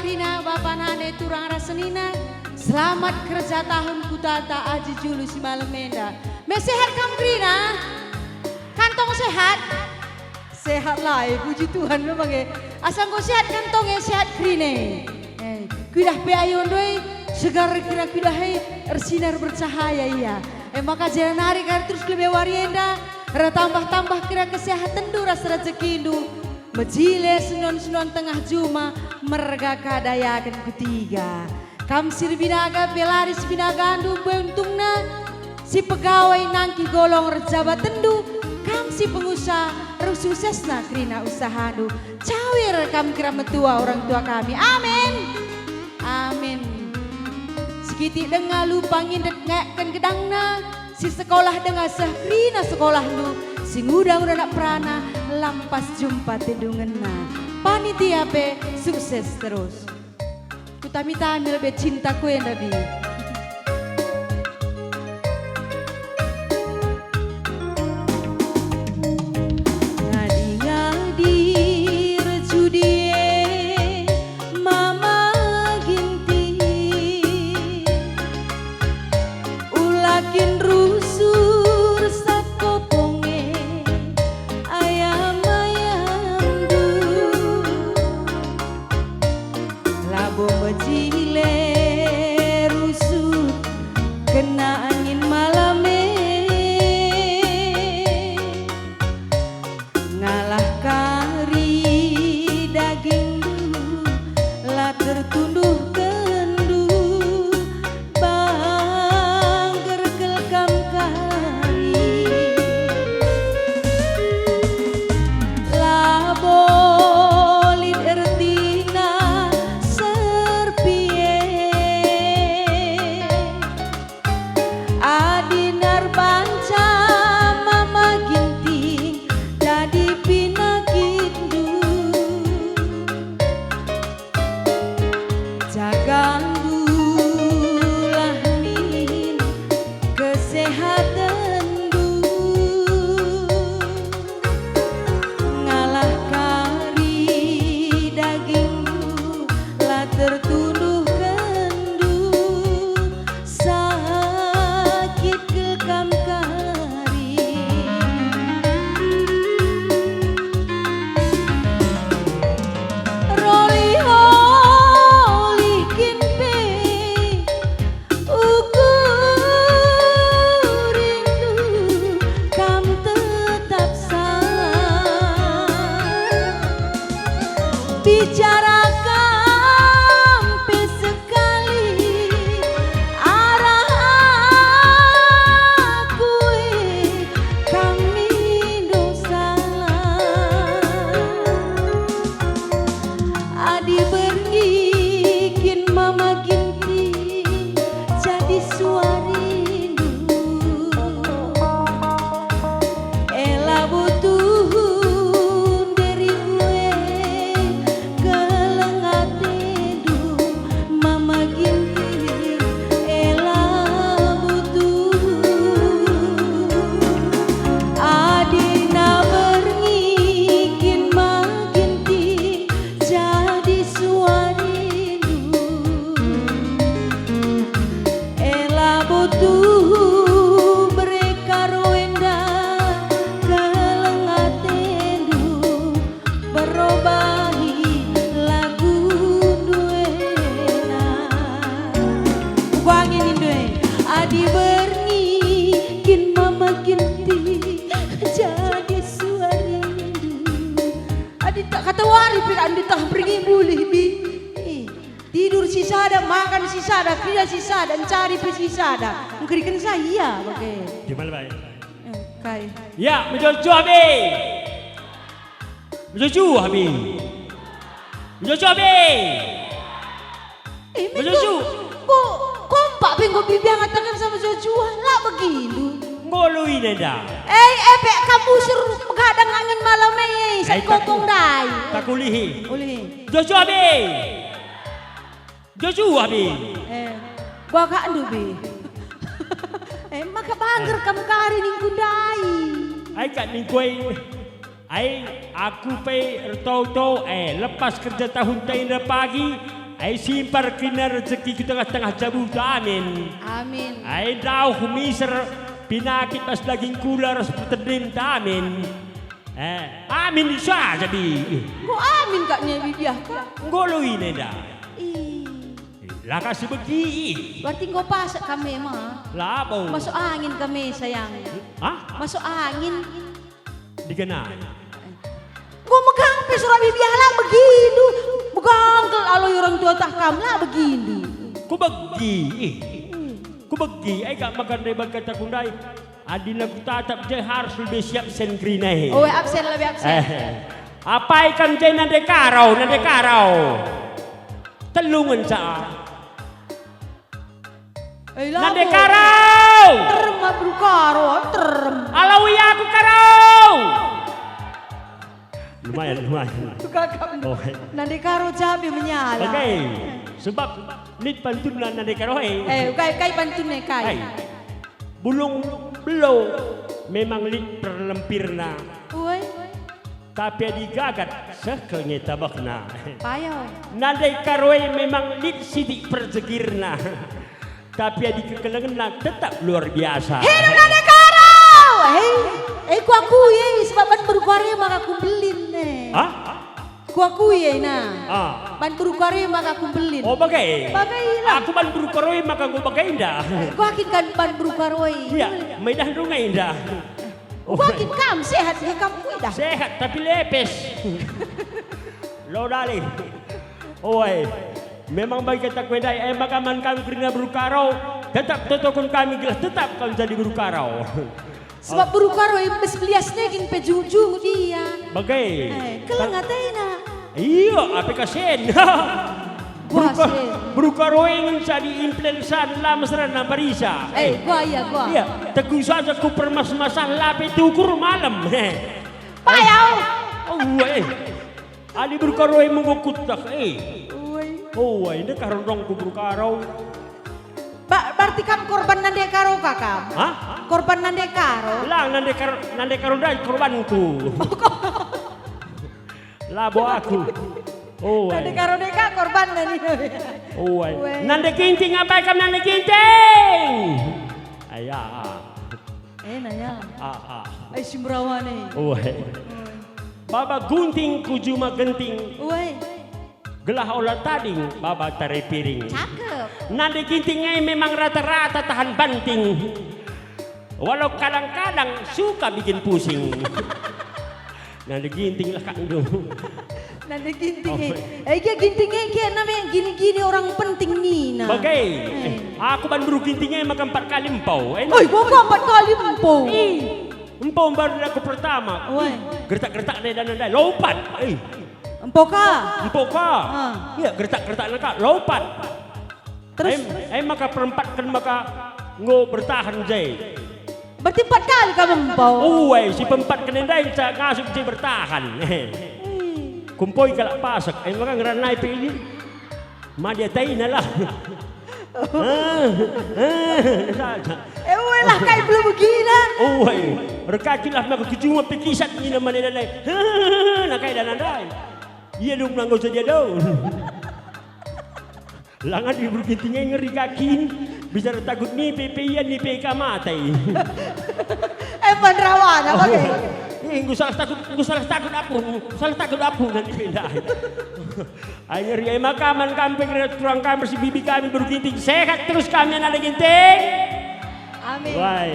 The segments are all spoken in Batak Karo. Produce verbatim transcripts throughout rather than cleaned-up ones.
Ina, bapa nande, turang ras senina, selamat kerja tahun kutata aji julu si malem enda. Me sehat kam kerina? Kantong sehat? Sehat lah, eh, puji Tuhan memang, eh. Asa enggo sehat kantong, eh, sehat kerina, eh. Eh, kuidah pe ayondu, eh, segar kira kuidah, eh, ersinar bercahaya ia. Eh, maka jera nari kari terus lebe wari enda, ertambah-tambah kira kesehatenndu ras rejekindu. Mejile senon-senon tengah juma, merga ka dayaken kutiga. Kam si erbinaga, pe la adi si binagandu, mbue untungna, si pegawai nangkih golong erjabatenndu, kam si pengusaha, reh suksesna kerina usahandu. Cawir kam kira metua orang tua kami. Amin. Amin. Sikitik denga lupa ngindet ngayakken gedangna, si sekolah denga seh kerina sekolahndu, si nguda-nguda anak perana, lampas jumpa tendungenna. Panitia pe sukses terus. Kutami-tami lebe cintaku enda, Bi. Ngadi-ngadi erjudi e, Mama Ginting. Ula kin rusur sat kopong e, ayam-ayamndu. Labo mejile rusur kena angin malam e. Ngalah kari dagingndu, la tertunduhkenndu, bangger kal kam kari. Labo lit ertina serpie. Adi erbanca Mama Ginting dadi pinakitndu, jaganggulah min kesehatenndu. Ngalah kari dagingndu, la tertunduhkenndu, sakit kal kam kari. Roli-oli kin pe ukur rindu kam tetap salah. Bicara kam pe sekali arah aku e, kam mindo salah. Adi berngi kin Mama Ginting jadi suarindu, e labo tuhu nderiku e, keleng atendu, Mama Ginting, e labo tuhu. Adina berngi kin Mama Ginting jadi suarindu, e labo tuhu bere karo enda, keleng atendu, perobahi lagundu ena. Uga nge nindu e, adi berngi kin Mama Ginting jadi suarindu. Adi tak kata wari pe adi tah berngi mulih, Bi. Eh, tidur sisada, makan sisada, kerja sisada, ncari pe sisada. Engkeriken saya bage. Gimana, Bay? Eh, kai. Ya, mejuah-juah, Bi. Mejuah-juah, Bi. Mejuah-juah, Bi. Eh, mejuah-juah. Bo, kompak pe enggo bibiang ataken sama mejuah-juah, la begindu. Enggo lu ine da. Eh, eh, pe kam usur begadang angin malam e, eh, sakopong ndai. Takulihi. Ulihi. Mejuah-juah, Bi. Mejuah-juah, Bi. Eh, bagakndu, Bi. Eh, maka bangger kam kari ningku ndai. Ai kak ningku ai. Ai, aku pe ertoto, eh, lepas kerja tahun tenda pagi, Ai simpar kerina rejekiku tengah-tengah jabu, amin. Amin. Ai ndauh miser pinakit bas daging kula ras pertendin, amin. Eh, amin saja bi. Enggo amin kak nge bibiah kak. Enggo lo ine nda. Ih. La ka si begi. Berarti enggo pasak kami ma. Labo. Masuk angin kami sayang. Hah? Masuk angin. Dikenai. Enggo megang pe surat bibiah la begindu. Megang kal aloi orang tua tah kam la begindu. Ku begi. Ih. Ku begi, ai kak makan dai bagi kataku ndai. Adina kutatap je harus lebe siap sen kerina e. Oh, absen, lebe absen. Eh. Apai kam je nande karo, nande karo. Telu ngenca. Eh, labo. Nande karo. Terem, Bru Karo, terem. Alau ia aku karo. Lumayan, lumayan. Tukar kam. Oh, eh. Nande karo cabe menyala. Oke. Sebab lit pantunna nande karo, eh. Eh, kai, kai pantunna, kai. Kai. Bulung belo memang lit perlempirna. Uai. Tapi adi gagat, seh kal nge tabekna. Payo. Nande karo e memang lit sitik perjegirna. Tapi adi kekelengenna tetap luar biasa. Hidup nande karo! Hei, eh, kuakui, eh, sebab ban Bru Karo e maka kumbelin, eh. Hah? Kuakui, eh, nah. Ah. Ban Bru Karo e maka kumbelin. Oh, bage. Bage lah. Aku ban Bru Karo e maka enggo bage nda. Kuakin kan ban Bru Karo e. Iya, maidah ndunga indah. Kuakin kam sehat, ya kam kuidah. Sehat, tapi lepes. Lo dali. Oi, memang bagi kata kuendai, eh, maka man kami kerina Bru Karo, tetap totokon kami gelah tetap kau jadi Bru Karo. Sebab Bru Karo e bas belias nai kin pe jungut-jungut ia. Bage. Eh, keleng atena. Iya, ape kasen. Gua Bru Ka-, sih. Bru Karo e ngenca diimplensa la mesra nambah risa. Eh, gua iya, gua. Iya, teguh saja ku permas-masan la pe tukur malem. He. Payau. Oh, eh. Adi Bru Karo e menggo kutak, eh. Oi. Oh, enda karo ndong ku Bru Karo. Ba-, berarti kam korban nande karo ka kam? Hah? Korban nande karo? La, nande kar-, nande karo ndai korbanku. Labo aku. Oh, nande karo deka korban nani. Oh, ai. Nande Ginting, apai kam nande Ginting? Aya. Eh, naya. Ah, ah. Ai, si mberawa ni. Oh, ai. Baba Gunting ku Juma Genting. Uai. Gelah ola tading, baba tare piring. Cakep. Nande Ginting e memang rata-rata tahan banting. Walau kadang-kadang suka bikin pusing. Nande Ginting lah kak ndu. Nande Ginting e. Oh. Eh, gia Ginting e, gia namanya gini-gini orang penting nina. Bage. Eh. Eh, aku ban Bru Ginting e maka empat kali empau. Eh, oi, gua empat kali empau. Ih, empau baru aku pertama. Woi. Ih, gertak-gertak deh dan ndai. Lompat. Eh. Empoka. Empoka. Ah. Iya, gertak-gertak naka, lompat. Terus? Em, em maka perempatken maka enggo bertahan je. Berarti empat kali kam empau. Uai, si peempatken ndai ca ngasup je bertahan. Wih. Kumpoi kalak pasek, em maka ngeranai pe ini. Madia taina lah. Ah, ah, saja. Eh, uai lah kai belum begina. Uai, rekakilah maka kejuma pe kisat nina mane ndai. Nah, kai dan ndai. Ia dong nanggo saja dong. Langan Bru Ginting e ngeri kakin. Bicara takut nipe pe ia nipe ka mate. Eh, man rawana, bage. Eh, enggo salah takut, enggo salah takut aku, salah takut aku nanti pindah. Ai ngeri, ai maka man kam pe ngeri turang kam si bibi kami Bru Ginting. Sehat terus kami anak Ginting. Amin. Wai.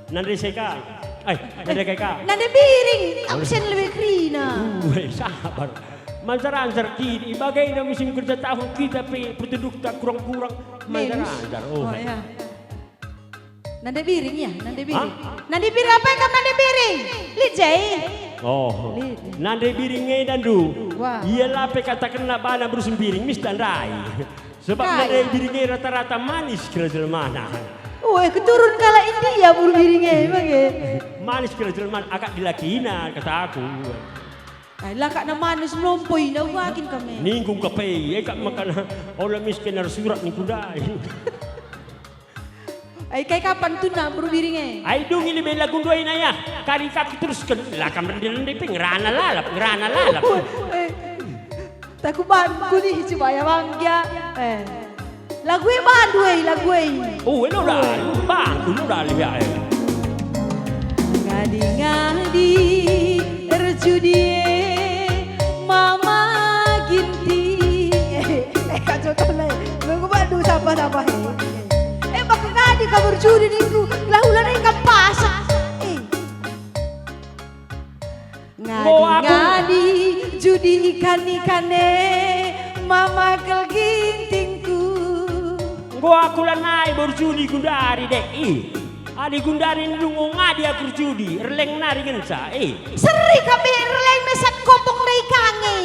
Nande seka. Ai, nande keka. Nande biring. Absen lebih kerina. Uwe, sabar. Manjar-anjar kini, ibagaina musim kerja tahun kita pe pertundukta kurang-kurang. Manjar-anjar. Oh, oh, ya. Nande biring ya, nande biring. Hah? Nande biring apa yang nande biring? Lit jai. Oh. Lit. Nande biring e dandu. Wah. Ia la pe katakenna bana berus biring, mis tandai. Sebab kai? Nande biring e rata-rata manis kira jelmana. Weh, keturun kalak India Bru Biring e, bage. Manis kira jelmana, akap dilakina, kata aku. Ai, lakakna manis melompo ina, uga kin kami. Ninggung kepe, e kak makan, ola miskin harus surat ningku ndai. Ai, kai kapan tuna Bru Biring e? Ai, dungi lebe lagu ndai naya, kari kaki terusken, lakam rende-rende pe ngerana lalap, ngerana lalap. Eh. Taku bandu kulihi cuba ya banggia. Eh. Lagu e bandu e, lagu e. Oh, elo dah. Bandu lo dah lihat e. Ngadi-ngadi erjudi e, Mama Ginting. Eh, eh, kacau tole. Lagu bandu sapa-sapa e. Eh, bak ngadi kam erjudi ningku. Lah ular e kam pasak. Eh. Enggo aku ngadi-ngadi judi ikan-ikan e, Mama kal Gintingku. Enggo aku lanai bo erjudi gundari, dek, i. Adi gundari nindu enggo ngadi aku erjudi, erleng nari ngenca, i. Seri kap erleng mesat kopong ndai kange.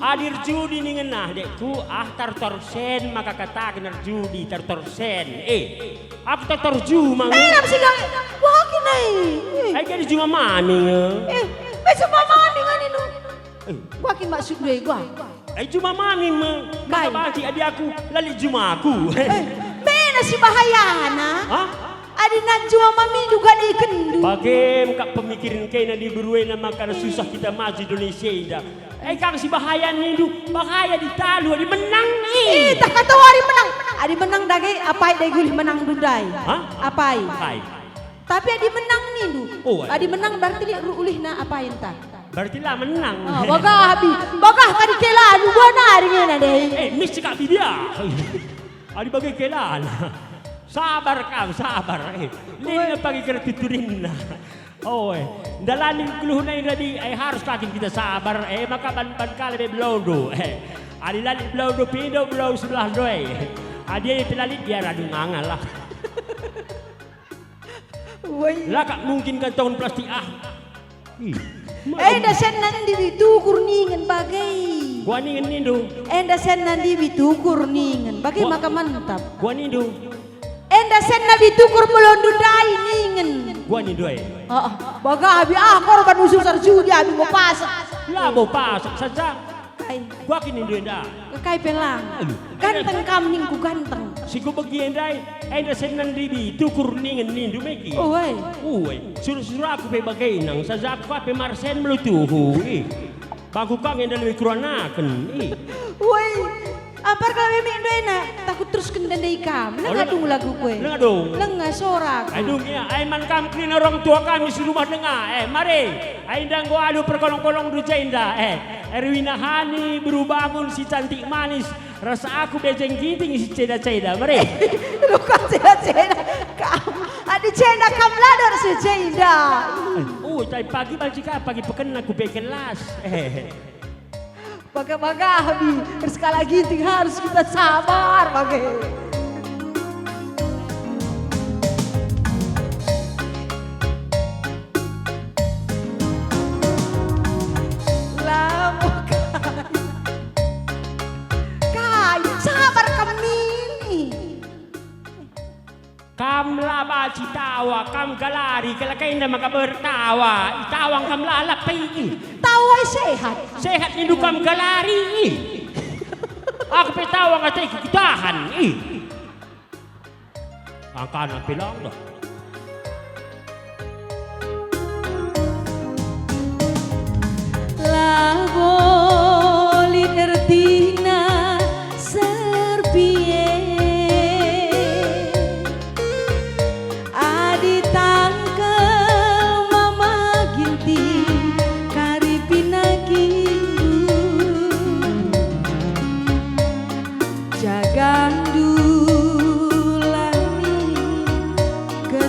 Adi erjudi ningen ah, dekku, ah, tartor sen maka kataken erjudi, tartor sen, i. Aku tartor juma nge. Eh, lam sigang. Wah, kin ai. Eh. Ai, jadi juma mami nge. Eh, eh, juma mami nge ninu. Eh. Wah, kin maksud gue, gua. Ai, juma mami me. Kai? Maka banci adi aku, la lit jumaku. Eh, mena si bahayana. Hah? Adi nak juma mami juga dikendu. Bage kap pemikiren kena di beruena maka susah kita maju Indonesia enda. Eh, kang si bahaya nindu, bahaya di talu, adi menang, ih. Ih, tah kata adi menang. Adi menang dage, apai dage ulih menang ndai. Hah? Apai. Apai. Tapi adi menang nindu. Oh, ai. Adi menang berarti lit ru-, ulihna apai ntah. Berarti la menang. Ah, bagah abi, bagah kadi kela, lu buana ari ngena deh. Eh, mis cekak bibia. Adi bage kelana. Sabar kam, sabar. Eh, lina pagi kerti turinna. Oh, eh. Ndalani keluhna enda di, eh, harus kagin kita sabar. Eh, maka ban, ban kala be belondo. Eh, adi la lit belondo pindo belau sebelah ndoi. Adi e pe la lit dia radu ngangal lah. Woi. La kap mungkin kantong plastik ah. Ih, enda senna ndibi tukur ningen bage. Gua ningen nindu. Enda senna ndibi tukur ningen bage. Gua, maka mantap. Gua nindu. Enda senna bi tukur melondu ndai ningen. Gua nindu ai. Heeh. Bagah abi ah korban usus erjudi abi mau pasak. La mau pasak saja. Kai? Gua kin nindu enda. Kai pe lang. Aduh. Ganteng kam ningku ganteng. Si kubegi ndai, enda senna ndibi tukur ningen nindu megi. Oh, woi. Uwe, suruh-suruh aku pe bage nang, saja aku ka pe marsen melu tuhu, ih. Bangku kang enda lebih kuranaken, ih. Woi, ampar kal memi ndai na, takut terus kenda ndai kam. Lenga dung lagu kue. Lenga dung. Lenga sora aku. Ai dung ya, ai man kam kerina orang tua kami si rumah denga, eh, mari. Ai enda enggo alu perkolong-kolong du jenda, eh. Erwina Hani, Beru Bangun, si cantik manis, rasa aku Bejeng Ginting, si ceda-ceda, mari. Luka ceda-ceda. Kam, adi ceda kam ladar si ceda. Oh, tai pagi banci ka, pagi peken aku pe kelas. Eh. Bagah-bagah, Bi. Sekali lagi, harus kita sabar, bage. Lamo kai. Kai, sabar kami. Kam la banci tawa, kam galari, kala kai enda maka bertawa. Itawang kam lalap pe, ih. Tawa i sehat. Sehat nindu kam galari, ih. Aku pe tawang ateku kutahan, ih. Angkana pe lang dah. Labo lit ertina serpie. Adi tangkel Mama Ginting, kari pinakindu. Jagandu lami ke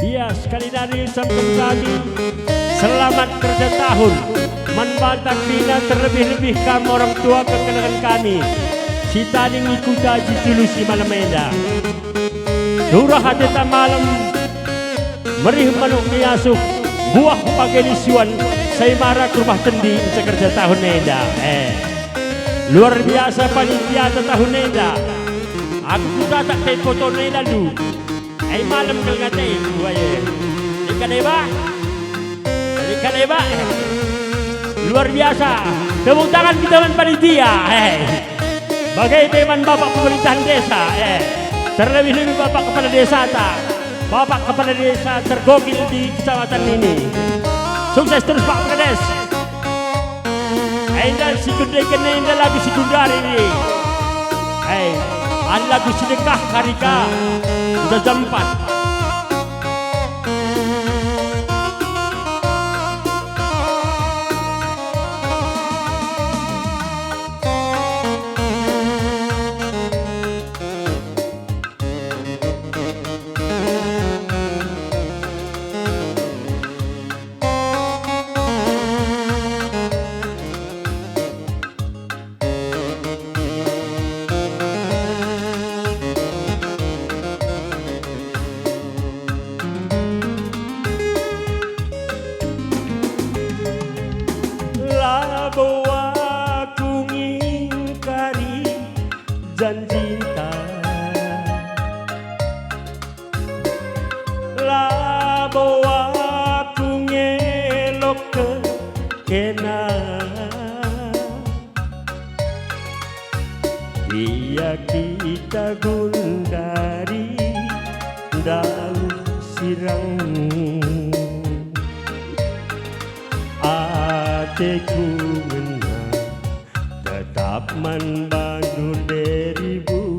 Ia sekali nari ucapken kami selamat kerja tahun man banta kerina, terlebih-lebih kam orang tua kekelengen kami si tading i kuta Jitulusi malem enda. Turah ateta malem, merih manuk miasuh, buah page lisuan, saimara ku rumah tendi ncekerja tahun enda. Eh, luar biasa panitia tahun enda. Aku kutatap pe fotona enda lu. Ai malem kal ngateku, aye. Ikan eba. Ikan eba. Luar biasa. Tepuk tangan kita man panitia. Eh. Bage pe man Bapak Pemerintahan Desa, eh. Terlebih-lebih Bapak Kepala Desata. Bapak Kepala Desa tergokil di kecamatan ini. Sukses terus, Pak Kades. Enda si kundeken enda lagu si kundari ni. Hei, an lagu si dekah hari ka. Udah jam empat. Labo aku ngingkari janjinta. Labo aku ngelok kena. Ia kita gundari ndauh sirang. Ateku ngena tetap man bandu nderibu.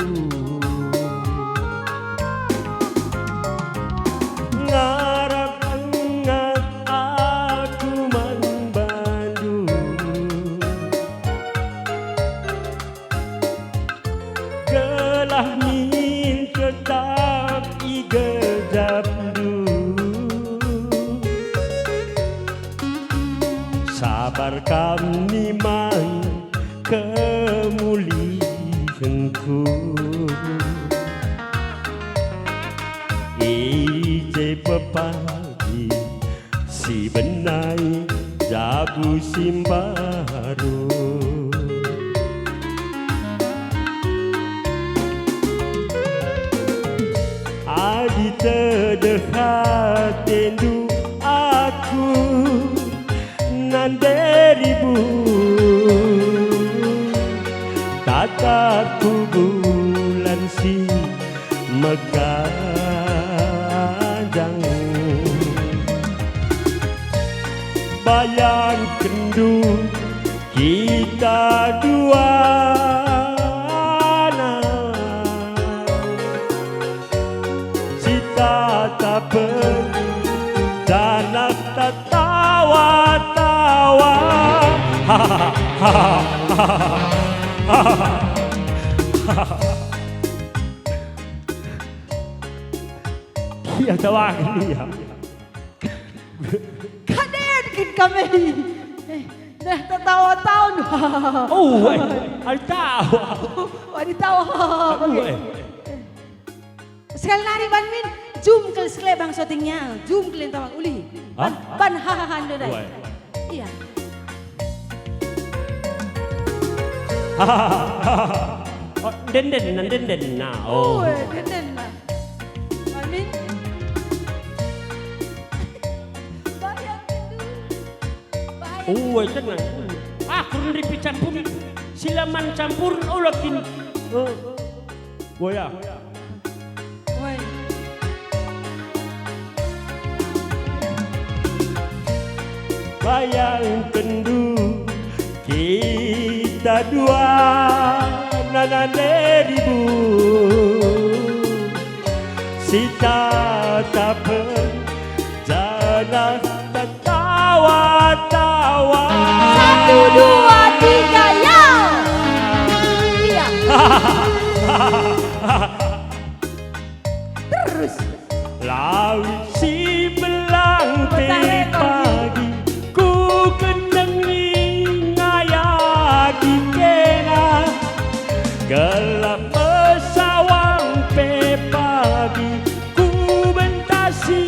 Ngarap denga aku man bandu. Gelah min tetap igejapndu. Sabar kam nimang kemulihenku. I je pepagi si benai jabu si mbaru. Adi tedeh atendu aku nanderibu, tatap ku bulan si meganjang. Bayangkenndu kita duana si tatapen janah tatawa-tawa. Ia tawaken ia. Kaden kin kami. Eh, dah tatawa-tawa. Oh, eh, ai tawa. Wah, ditawa. Aduh, eh. Sekali nari ban min, jum kal sekelebang syutingnya, jum kal yang tawang uli. Hah? Ban, ban hahaha ndo dai. Wah. Iya. Oh, denden, nah, denden, nah, oh. Oh, eh, denden, nah. Amin. Bayang itu. Bayang. Oh, eh, tenang. Aku neripi campur, silaman campur, oh, lakin. Oh. Boya. Woi. Bayangkenndu kita dua nana deribu, si tatapen janah tatawa-tawa. Satu, dua, tiga, ya. Iya. Terus. La Awit si belang pe pagi, ku kendengi ngayaki kena. Gelap mesawang pe pagi, ku bentasi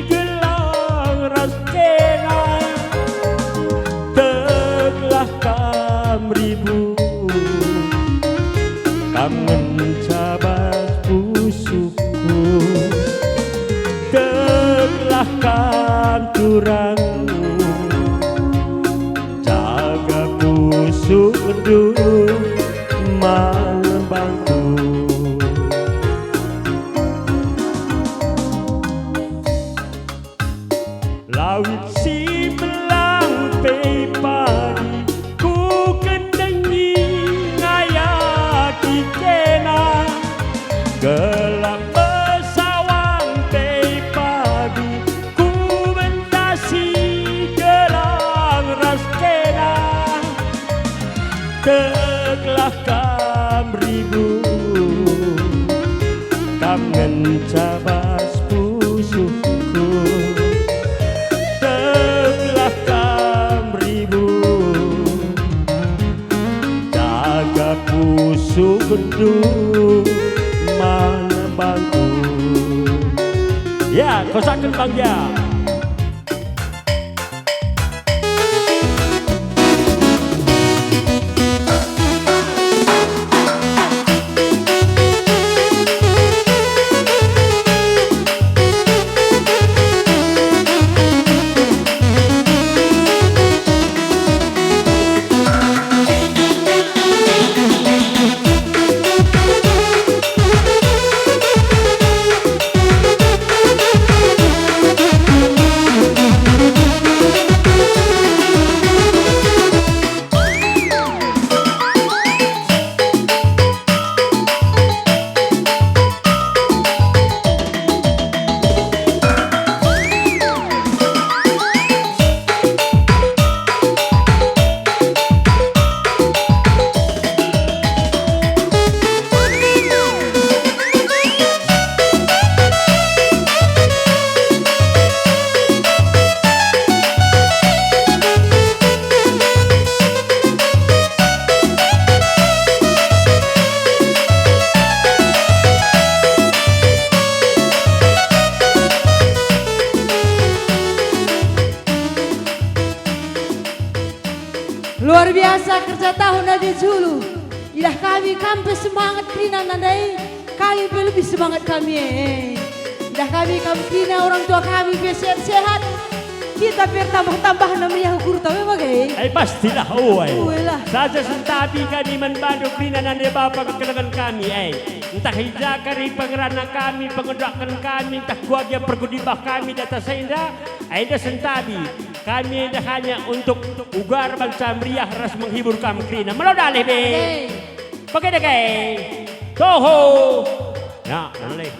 gelang ras kena. Teglah kam ribu, kam ngenca bas pusuhku. Teglah kam turang, jaga pusuhndu man bangku. Lawit si belang pe pagi, ku kendengi ngayaki kena. Gelap mesawang pe pagi, ku bentasi gelang ras kena. Teglah kam ribu, kam ngenca bas pusuhku. Teglah kam ribu, jaga pusuhndu man bangku. Ya, kosaken bangja. Luar biasa kerja tahun adi julu. Idah kami kam pe semangat kerina nandai, kami pe lebih semangat kami e. Idah kami kam kerina orang tua kami pe sehat-sehat. Kita pe tambah-tambah namanya ukur tahu bage. Ai pastilah, oh, ai. Uelah. Saja sentabi kami man bandu kerina nande bapa kekelengen kami, ai. Ntah i ja kari pengerana kami, pengedaken kami, ntah kuagia pergudibah kami data senda, ai enda sentabi. Kami enda hanya untuk ugar banca meriah ras menghibur kam kerina. Melo dalih be. Oke. Bage dage. Toho. Ya, dalih.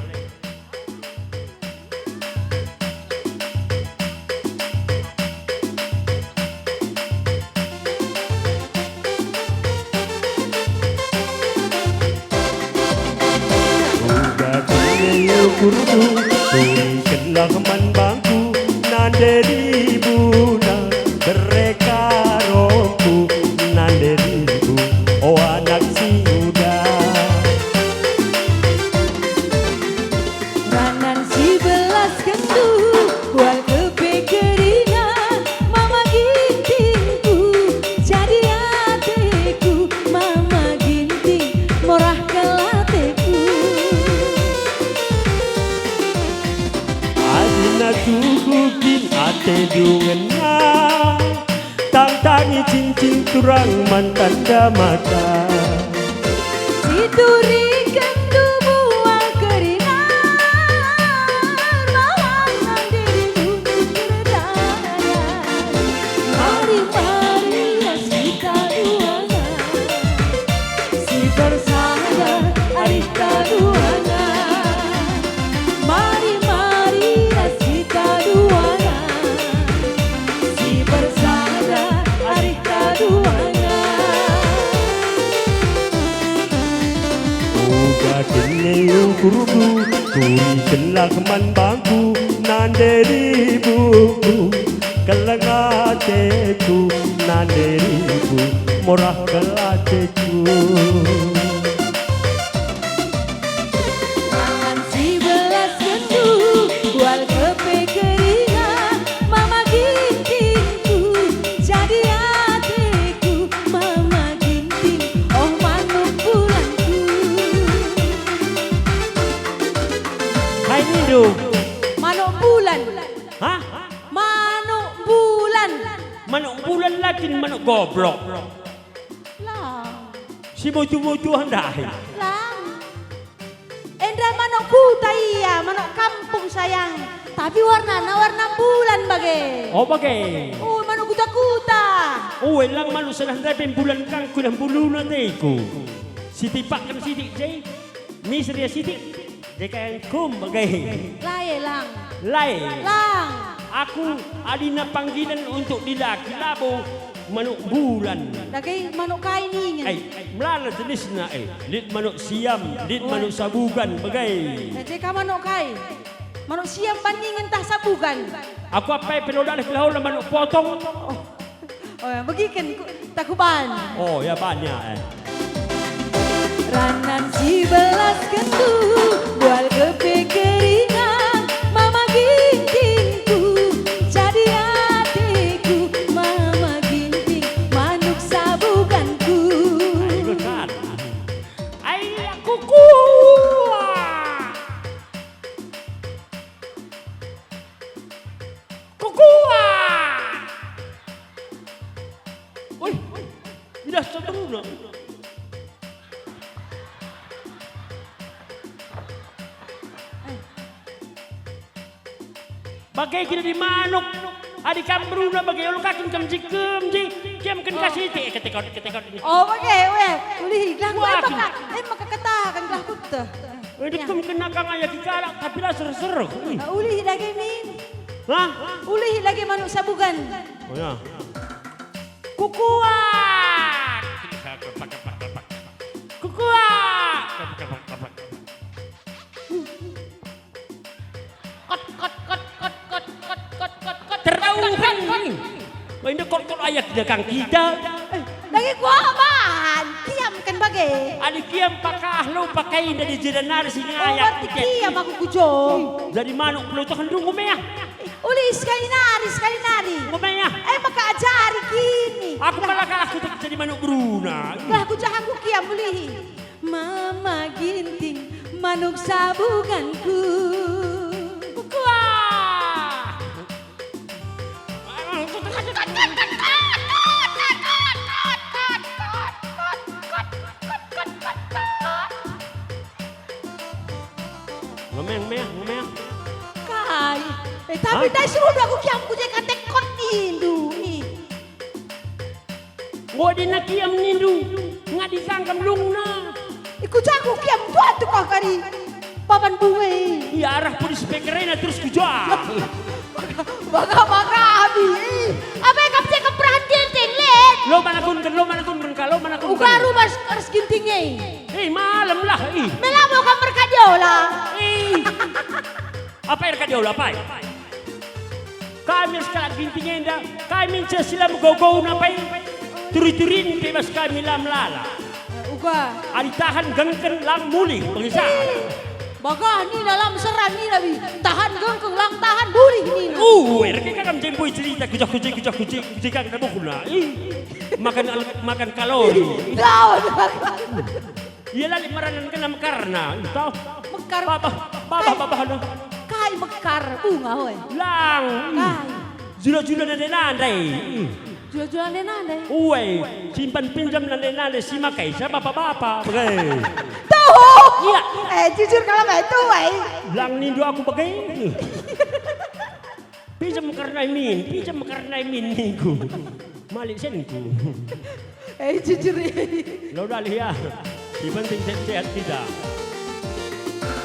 Uga kene ukurku, turikenlah man bangku, nande ribuna, bereka rompu, nande ribu, o anak si uda. Ranan si belas kendu, bual kepe kerina, Mama Gintingku, jadi ateku, Mama Ginting, morah kel ateku. Adina tuhu kin ate dungena, tangtangi cincin turang man tanda mata. Situriken tubuh kerina, bawang dirimu kerdalan. Mari-mari ras kita duangan, si bersada arih ta duangan. Mari-mari ras kita duangan, si bersada arih ta duangan. Uga kene ukurku, turikenlah man bangku, Nande ribungku, keleng ateku, nande ribu, murah kelateku. Tangan si belas gendu, bual kepe keringat, mama gintingku, jadi ateku, mama ginting, oh manuk bulanku. Hai nindu. Manuk bulan. Hah? Manuk bulan. Manuk bulan la kin manuk goblok. Lang. Si mutu-mutu ndai. Lang. Enda manuk kuta ia, manuk kampung sayang. Tapi warnana warna bulan bage. Oh, bage. Oh, manuk kuta-kuta. Oh, lang manuk sendah ndai pe bulan kangku dan buluna teku. Sitipakken sitik je. Misir ya sitik. Jekeng kum bage. Lae, lang. Lae. Lang. Aku adina panggilan untuk dilaki labo manuk bulan. Dage manuk kai ningen? Eh, melala jenisna, eh. Lit manuk siam, lit manuk sabugan bage. Eh, jeka manuk kai? Manuk siam ban ningen tah sabugan. Aku apai pe lo dalih kelauna manuk potong. Oh. Oh, ya, begiken ku, tak kuban. Oh, ya, banyak, eh. Ranan si belas gendu, bual kepe keringat, mama gintingku, jadi ateku, mama ginting, manuk sabuganku. Ayo, kan. Ayo, kukuak. Kukuak! Wih, bilas sateruna. Bage gina di manuk. Adi kam beruna bage, olo kakin kam jikem ji. Kiam ken kasih ite, ketekot, ketekot. Oh, bage, weh. Ulih, lah, wah, eh, maka, eh, maka ketaken, lah, kuteh. Eh, dikem kena kang ayah kalak, tapi la sereh-sereh. Ih. Ah, ulih dage min. Hah? Ulih dage manuk sabugan. Oh, ya. Kukuak! Kukuak! Kot, kot, kot. Terauhen. Wah, inda kot-kot ayah kita kang kita. Eh, dage kuaban, kiam kan bage. Adi kiam pakah lo pakai inda di jeda nari si ngayak. Oh, berarti kiam aku kujo. Jadi manuk pelotah ndung ngumea. Uli sekali nari, sekali nari. Ngumea. Eh, maka ajari kini. Aku malah kalah kutek jadi manuk beruna. Lah, kujaha ku kiam ulihi. Mama Ginting, manuk sabuganku. Kuah. Ngemeng, meh, ngemeng. Kai? Eh, tapi ndai suruh aku kiam ku je kate kot nindu. Ih. Enggo dina kiam nindu, ngadi tangkam lungna. Iku jaku kiam tuat tukah kari papan bunga. Ia arah pudi speakerena terus kuja. Baka-baka abi. Apa yang kapce keperahan Ginting, Lid? Lo mana kunken, lo mana kunken, ka, lo mana kunken. Uga rumah ars Ginting e. Eh, malem lah, ih. Melabo kam merkadiola. Ih. Apai erkadiola, apai? Kami sekalak Ginting enda, kami nce sila megogou napai? Turi-turin pe bas kami la melala. Eh, uga. Adi tahan gengken lang mulih, bangsa. Bagah nina lam seran nina bi, tahan gengkeng lang tahan mulih nina. Uh, erke kakam jembui cerita kujah-kujih, kujah-kujih, kujih kakam tabukuna. Ih, makan al-, makan kalori. Daun. Ia la lit meranan kena mekarna, ntah. Mekar. Babah, babah, kai, babah, no. Kai mekar bunga, oi. Lang. Kai. Jula-jula nande-nande. Jula-jula nande-nande. Uai, simpan pinjam nande-nande si makai sa bapa-bapa, bage. Tuh. Iya. Eh, jujur kalau baik tuh, wai. Lang nindu aku bage. Pinjam karena min, pinjam karena min ningku. Malik senku. Eh, jujur, eh. Lo dalih ya. Si penting sehat-sehat kita.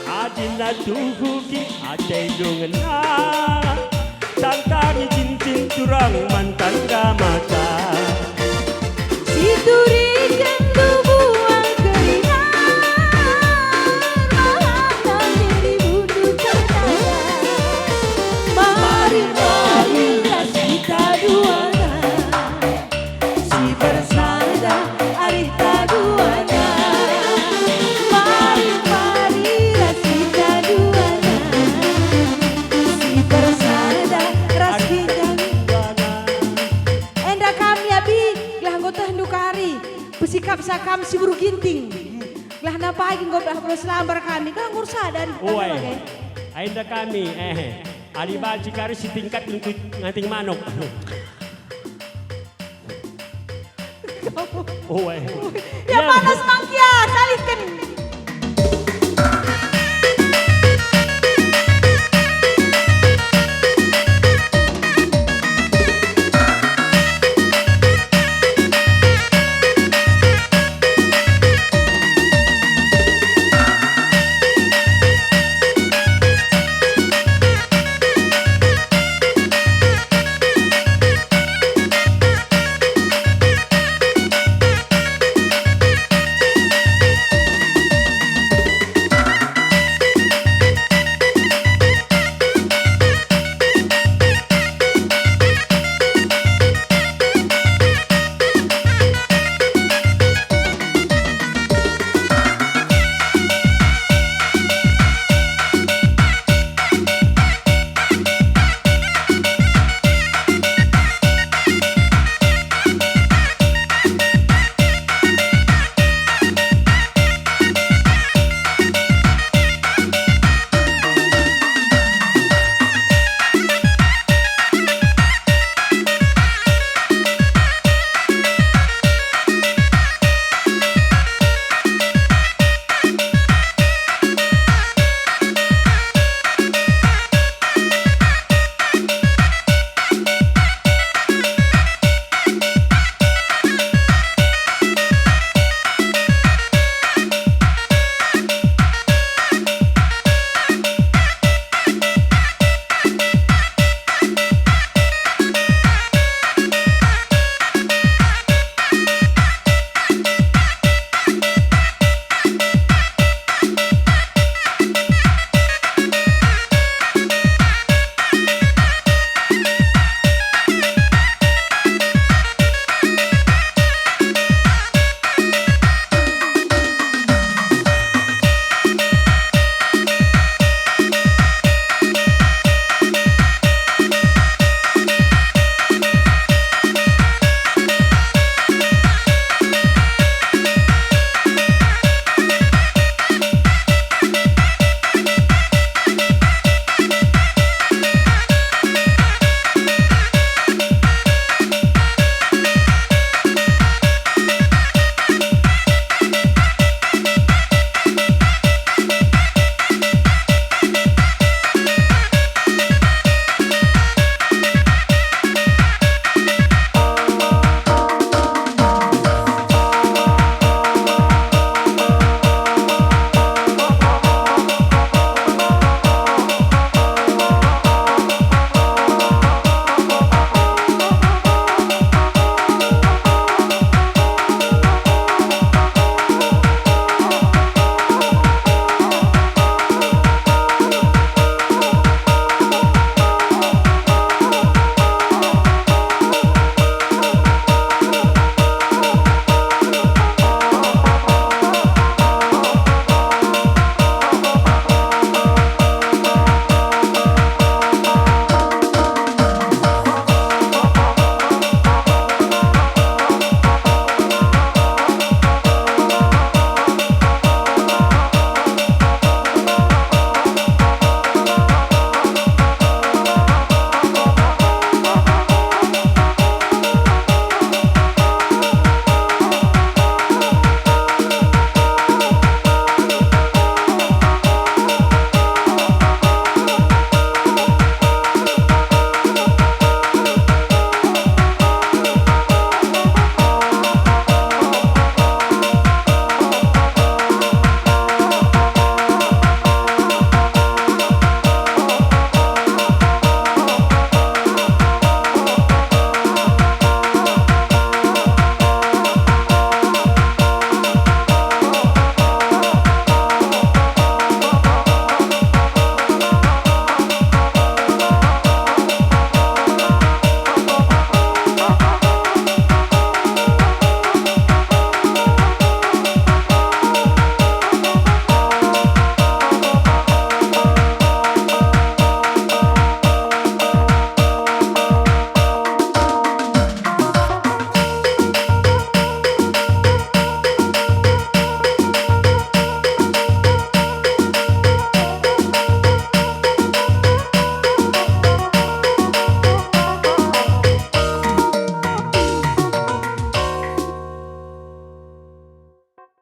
Adina tuhu ki ate jo ngena. Tangkami cincin turang man tangga mata. Situriken tubuh angkeringan, malam nang diri bundu tertangga. kam si buru Ginting. Lah napa agi enggo belah belas lambar kami, kan ngurus sadan. Uai. Ai enda kami, eh, adi banci kari si tingkat ngenti-, nganting manuk. Uai. Ya, panas mangkia, saliken.